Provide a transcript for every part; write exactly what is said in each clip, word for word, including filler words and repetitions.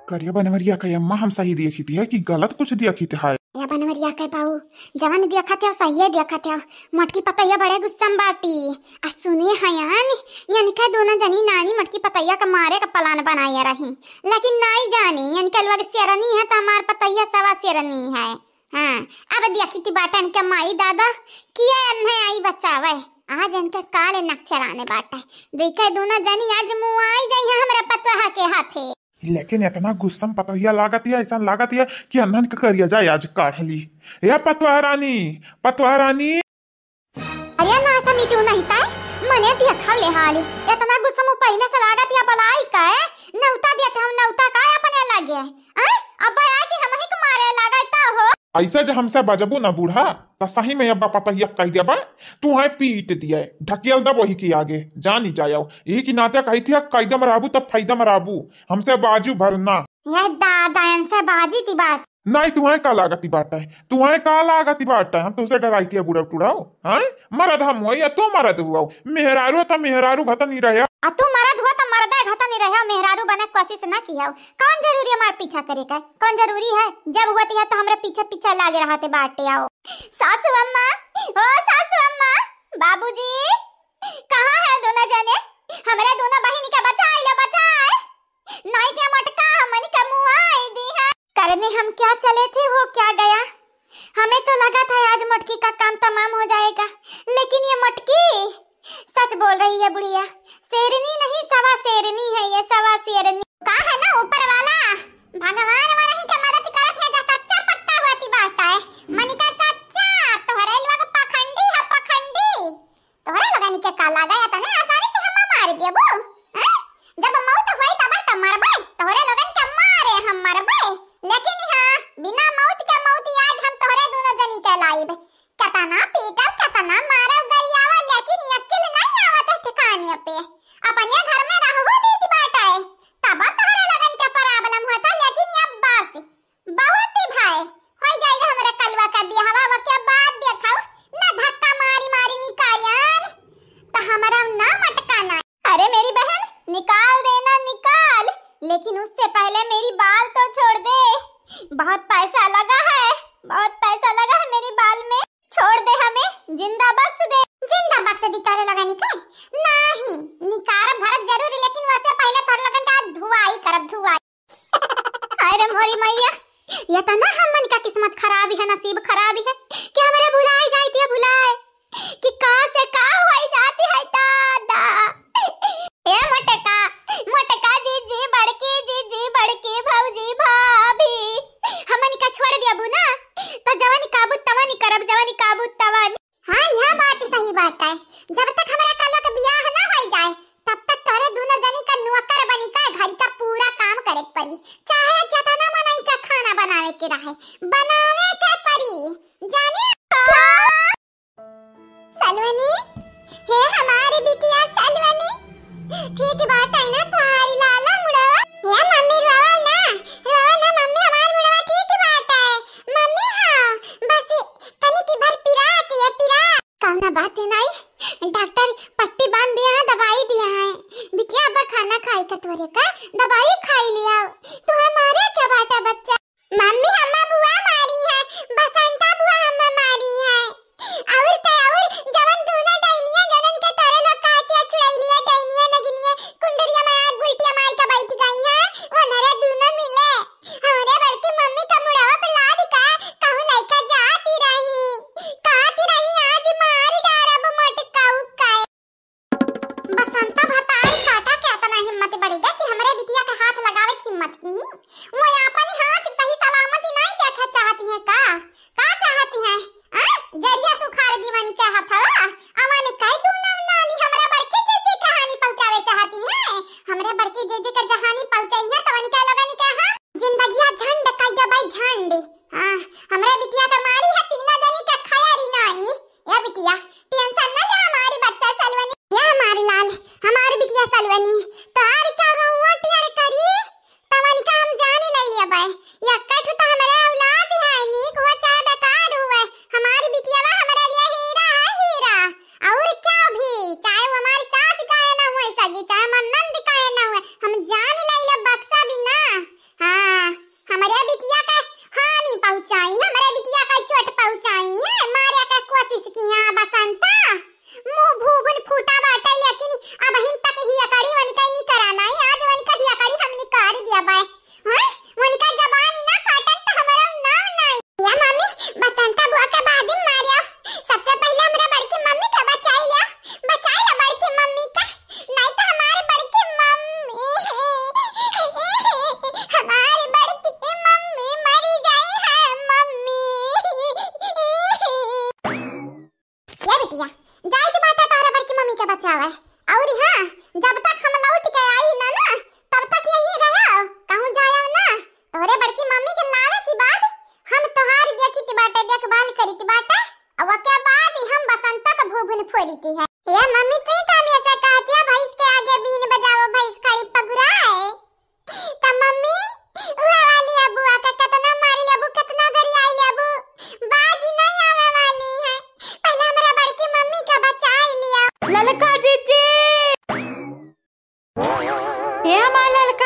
करिया बनवरिया के अम्मा, हम सही देखित है कि गलत कुछ देखित है? या बनवरिया के बाऊ, जवन देखत हो सहिए देखत हो। मोटकी पतैया बड़े गुस्सा में बाटी। आ सुने हयन, यनिका दोनों जनी नानी मोटकी पतैया के मारे का plan बनाए रही, लेकिन नाई जानी यनिका लोग शेरनी है तो हमार पतैया सवा शेरनी है। हाँ, अब देखित बाटन के माई दादा किया अन्हे आई बचावे। आज इनके काले नक चराने बाटे। देखा दोनों जनी आज मुआई जाई है हमरा पतोहा के हाथे। लेकिन इतना गुस्सा में पतोहिया लागत है, ऐसा लागत है कि अन्हन के करिया जाए आज काढ़ ली। ए पतोहा रानी, पतोहा रानी। अरे ना सा मिटू नहीं ताई, मने देखा ले हाली। इतना गुस्सा में पहले से लागत है बलाई का है? नौता देते हम नौता का अपने लगे। आय, अब आए कि हम ही के मारे लागत हो। ऐसा जे हमसे बजबू ना बूढ़ा, त सही में अब्बा पतोहिया कह देबा, तू है पीट दिए, ढकेल दब वही के आगे, जानी जाओ। यही की नाते कही थी, कैदम रहबू तब फायदम रहबू, हमसे बाजू भर ना। ये दादा, इनसे बाजी थी बात। नहीं, तू है का लागती बात है, तू है का लागती बात है, हम तुमसे डराई थी बुढ़ा टुड़ाओ, हैं? मरद हम हो या तू मरद हुआ, मेहरारू त मेहरारू घतन ही रहे। आ तू मरद हुआ त मरदे घतन ही रहे, मेहरारू बने कोशिश ना किया। कौन जरूरी है हमार पीछा करे का? कौन जरूरी है? जब होती है तो हमरे पीछे पीछे लागे रहते बाटे। आओ सासू अम्मा, ओ सासू अम्मा, बाबूजी, कहाँ है दोनों जने? हमरे दोनों बहिनी का बचाए लो, बचाए। नहीं तो मोटका हमन का मुआई दी है। करने हम क्या चले थे, हो क्या गया? हमें तो लगा था आज मोटकी का काम तमाम हो जाएगा, लेकिन ये मोटकी सच बोल रही है बुढ़िया, शेरनी नहीं, सवा शेरनी है ये, सवा शेरनी। का है ना ऊपर वाला भगवान वाला ही के मदद करत है, जो सच्चा पक्का होती बात है। मनिका सच्चा, तोहरे लोग पखंडी है, पखंडी। तोहरे लोगन के का लागा, इतने आसानी से हम्मा मार देबू? हैं? जब मौत होई तब त मरबे, तोहरे लोगन के मारे हम मरबे। लेकिन हाँ, बिना मौत के मौत आज हम तोहरे दोनों जनी के लाइब। केतना पीटब, केतना मारब, गरियावा, लेकिन अक्ल नहीं आवत है ठिकाने पे। अपने घर में रहबो दीत बाटे, तब तोहरे लोगन के problem होता, लेकिन अब बस, बहुत ही भाई, हो जाएगा हमरे कलवा का बियाहवा, ओके बाद देखो, ना धक्का मारी मारी निकालियन, तो हमरा ना मटका ना। अरे मेरी बहन, निकाल देना, निकाल, लेकिन उससे पहले मेरी बाल तो छोड़ दे। बहुत पैसा लगा है, बहुत पैसा लगा है मेरी बाल में। छोड़ दे हमें, जिंदा बख्श दे। जिंदा बख्श दी तोरे लोगन के? नहीं, निकार भरत जरूर, लेकिन उससे पहले तोरे लोगन का धुआई करब, धुआई। हाय रे मोरी मैया, ये तो ना हमन का किस्मत खराब है, नसीब खराब है कि हमरे भुलाए जाती है, भुलाए कि का से का होई जाती है दादा। ए मोटका, मोटका जीजी, बड़की जीजी, बड़की भौजी, भाभी, हमन का छोड़ देबू ना, त जवन काबू तवन करब, जवन काबू तवन। हाँ, यह बात सही बात है। जब तक हमरा कालो के बियाह ना होई जाए, तब तक तोरे दोनों जनी का नौकर बनी का घर का पूरा काम करे के पड़ी, चाहे जतना मनई का खाना बनावे के रहे, बनावे के पड़ी। जानी? सलवनी, हे हमारी बिटिया सलवनी, ठीक बात है ना तुम्हारी लाला मुड़वा? हे मम्मी रोवा ना, रोवा ना मम्मी, हमार मुड़वा ठीक बात है। मम्मी हाँ, बस तनी की भर पिरात ये पिरात। कौना बात है नाई, डॉक्टर पट्टी बांध दिया है, दवाई दिया है। बिटिया अब खाना खाई का तोरे का, दवाई खाई लिया। तू हमारे क्या बाटा बच्चा? मम्मी हम्मा बुआ मारी है, बसंता बुआ हम्मा मारी है। और तो और जवन दोनों डाइनिया जनन के तोरे लोग कहतिया छुड़ैलिया, डाइनिया, नगिनिया, कुंडरिया मार, गुलटिया मार के बैठ गई है, वो नरे दोनों मिले। हमरे बड़की मम्मी का मुड़वा पे लाद का कहूँ लइका जाती रही, कहती रही आज मार डारब मोटकाऊ का। बसंता भतार काटा के इतना हिम्मत बढ़ गया कि हमरे बिटिया के हाथ लगावे के हिम्मत की। वो अपन हाथ सही सलामत ही नहीं देखे चाहती है का? का चाहती है? आ? जरिया सुखार दीवानी के हथवा, अवानी काहे तू ना नानी हमरा बड़के जीजी के हानि पहुँचावे चाहती है? हमरे बड़के जीजी के जहानी पहुँचाई है, तवनी के लोगनी के, हाँ? जिंदगिया झंड कई देबै झंड। हाँ, हमरे बिटिया के मारी है, तीनों जनी के खयारी नाई। ए बिटिया, tension न ले हमारी बच्चा सलवनी। ए हमारी लाल, हमारी बिटिया सलवनी, तोहार का रोवा टियर करी, तवन का हम जान ले लेबै। या कठु तो हमरे औलाद है, नीक हो चाहे बेकार हुए, हमारी बिटिया बा हमरे लिए हीरा है, हीरा। और क्या भी, चाहे वो हमारी सास काहे ना हुए सगी, चाहे हमार नंद काहे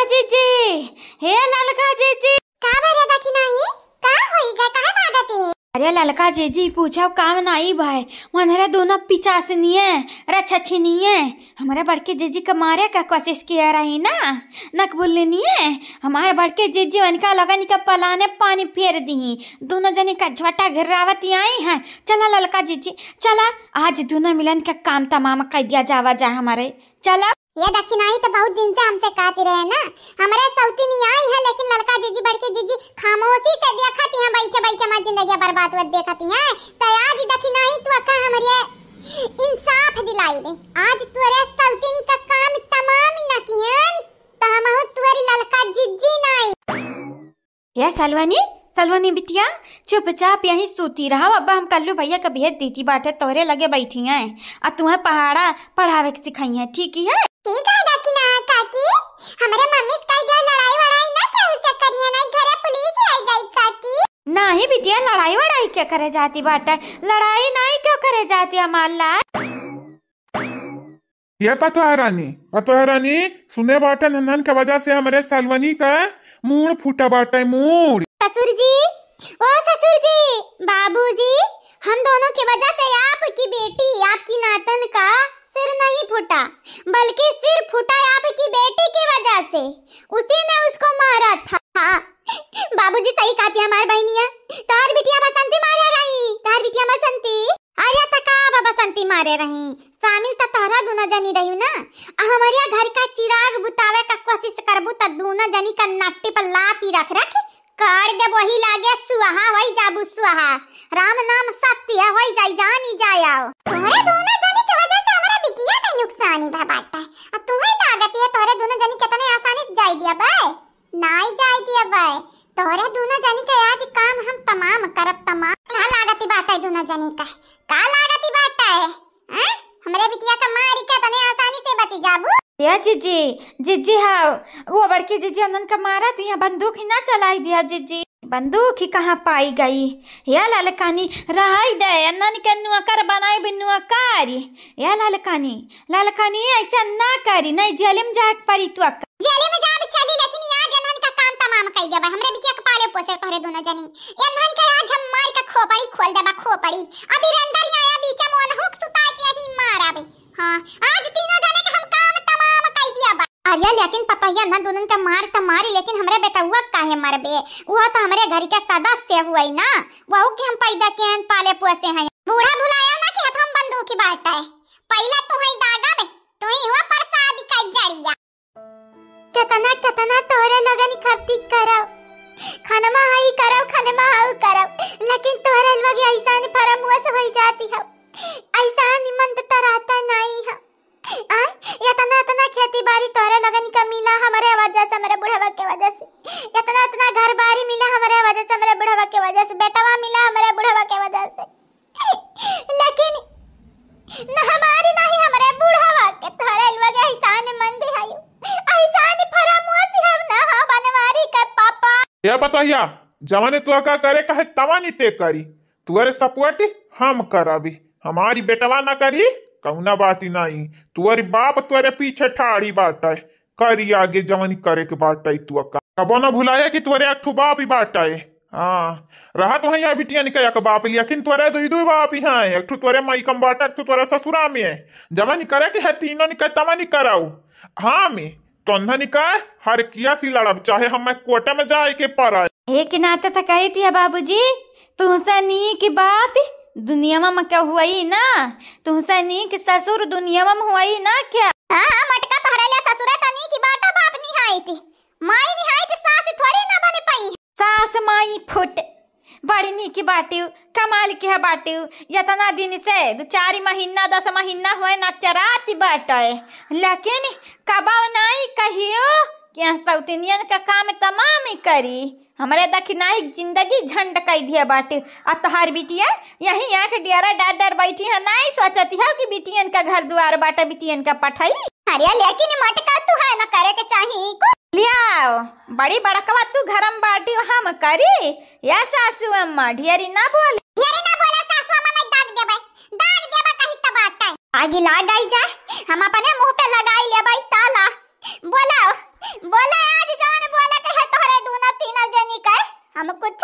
जीजी, हे ललका जीजी। का भरे दखिनाही? का होई गए? काहे भागत ही? अरे ललका जीजी, पूछो काम नाई भाई। मनहरे दोनों पिचासनिये, रछछिनिये, हमरे बड़के जीजी के मारे का कोशिश किया रही ना, नकबुलनिये। हमारे बड़के जीजी उनका लगन के पलाने पानी फेर दिही। दोनों जनी का झोटा घिर्रावत ही आई है। चला ललका जीजी, चला, आज दोनों मिलन के काम तमाम कर दिया जावा जा हमारे। चला। ये दखिनाही तो बहुत दिन से हमसे कहती रहे ना, हमरे सौतीनी आई है, लेकिन ललका जीजी बड़के जीजी खामोशी से देखत ही हैं, बैठे बैठे हमारी जिंदगी बर्बाद हुआ देखत ही हैं। तो आज दखिनाही तो का हमरे इंसाफ दिलाई दे, आज तोरे सौतीनी का काम तमाम न किहन, तो हम तुअरी ललका जीजी नाई। हे सलवनी, सलवनी बिटिया, चुपचाप यहीं सूती रहा। अब हम कल्लू भैया का भेज दीती बाटे, तोहरे लगे बैठी हैं, आ तुम्हें पहाड़ा पढ़ावे के सिखाई हैं, ठीक ही है? ठीक है दखिना काकी, हमरे मम्मी से कह दिया लड़ाई वड़ाई ना केहू से करिए, नहीं घरे पुलिस ही आई जाई काकी। नहीं बिटिया, लड़ाई वड़ाई क्या करे जाती बाटे, लड़ाई नहीं क्यों करे जाती हमार लाल। ये पतोह रानी, पतोह रानी, सुने बाटे नन्हन के वजह से हमरे सलवनी का मूड़ फूटा बाटे, मूड़। ससुर जी, ओ ससुर जी, बाबूजी, हम दोनों की वजह से आपकी बेटी, आपकी नातन का सिर नहीं फूटा, बल्कि सिर फूटा आपकी बेटी की वजह से। उसी ने उसको मारा था। हाँ, बाबूजी सही कहती हमार बहनिया, तार बिटिया बसंती मारे रही, तार बिटिया बसंती। अरे त का बा बसंती मारे रही, शामिल त तोहरा दूना जनी रही ना। आ हमरिया घर का चिराग बुतावे का कोशिश करबू त दूना जनी का नट्टी पर लाती रख रख काट देब, वही लागे सुहा होई जाबू सुहा। राम नाम सत्य है, होई जाई जानी जायाओ। तोहरे दूना जनी के वजह से हमरा बिटिया के नुकसानी भा बाटा। आ तुम्हें लागत है तोहरे दूना जनी कितने आसानी से जाई दिया बे? नाई जाए दिया बे, तोहरे दूनो जनी के आज काम हम तमाम करब, तमाम। का लागती बाटे दूनो जनी का? का लागती बाटे? हैं? हमरे बिटिया का मारी के तने आसानी से बची जाबू? या जीजी, जीजी हाव, वो बड़की जीजी उन्हन का मारा दिया, बंदूक ही ना चलाई दिया जीजी। बंदूक ही कहाँ पाई गई? या ललकानी, रहाई दे, उन्हन के नौकर बनाई भी नौकर। या ललकानी, ललकानी, ऐसा ना करी, नहीं जेल में जाए के परी तोका। जेल में जाब चली, लेकिन आज एन्हन का काम तमाम कई देबा। हमरे बिटिया के पाले पोसे तोहरे दूनो जनी। एन्हन के आज हम मार के खोपड़ी खोल देबा, खोपड़ी। अभी रंदर आया बीच में, ओनहु के सुताई के यही मार आबे। हाँ, आज तीनों जने के हम काम तमाम कई दिया बा। अरे लेकिन पतोहिया ना दोनों के मार त मारी, लेकिन हमरे बेटउआ काहे मरबे? वो तो हमरे घर के सदस्य हुई ना, वहू के हम पैदा के पाले पोसे हैं। बूढ़ा भुलाया ना कि हथवा में बंदूक ही बाटे। पहले तू ही दागब, तू ही हुआ प्रसाद का जरिया। केतना, केतना तोहरे लोगन खातिर करब, खनमा हई करब, खनमा हऊ करब, लेकिन तोहरे लोग ऐसा फरम हुआ से होई जाती हो, ऐसा निमन तो रहता नहीं हो। आय, इतना, इतना खेती बाड़ी तोहरे लोगन का मिला हमरे वजह से, हमरे बुढ़वा के वजह से, इतना, इतना घर बाड़ी मिला हमरे वजह से, हमरे बुढ़वा के वजह से, बेटवा मिला हमरे बुढ़वा के वजह से। लेकिन न हमारी नाही हमरे बुढ़ावा के तोहरे लोग एहसान मंद हयो, एहसान फरमोसी हम ना हा बनवारी के पापा। ए पतोहिया, जवाने तू का करे कहे तवानी ते करी, तुअरे सपोर्ट हम करबी, हमारी बेटवा ना करी, कौना बात ही नहीं, तुअरी बाप तुअरे पीछे ठाड़ी बाटे। करी आगे जवन करे के बाटे तू का। कबो न भुलाया कि तोरे एक ठो बाप ही बाटे। हाँ, रहा तो है बिटिया निका एक बाप, लेकिन तोरे दुई दुई बाप ही हैं। एक ठो तोरे माई कम बाटे, एक ठो तोरे ससुरा में। जवन करे के है तीनों निका तवन ही कराऊ। हाँ में, तोन्हा निका हर किया सी लड़ब, चाहे हमें कोर्ट में जाए के पड़े। एक नाते तो कही थी बाबूजी, तुहसे नीक बाप दुनिया में मका हुई ना, तुहसे नीक ससुर दुनिया में हुई ना क्या? हाँ, हाँ, मटका तोहरे लिए ससुरे तो नीक बाटा बाप निहाई थी, माई निहाई थी, सास थोड़ी ना बने पाई। सास माई फुट, बड़ी नीक बाटिउ, कमाल के बाटिउ, इतना दिन से दो चार महीना, दस महीना हुए ना चराती बाटे, लेकिन कबाऊ नाई कहियो कि सौतनियन का काम तमाम ही करी। हमरे दखिनाही जिंदगी झंड कई दिया बाटे। आ तोहार बिटिया यही आंख डेरा डार डार बैठी है, नाई सोचती हो कि बिटियन का घर दुआर बाटे, बिटियन का पठाई। अरे लेकिन मटका तू है ना करे के चाही को। लियाओ, बड़ी बड़कवा तू घरम बाटी हम करी। या सासू अम्मा ढेरी ना बोली। ढेरी ना बोला सासू अम्मा, नहीं दाग देबे, दाग देबे कही तो बाटे। आगी लाग गई जा, हम अपने मुंह पे लगाई लेबे ताला। बोलाओ, बोला हम कुछ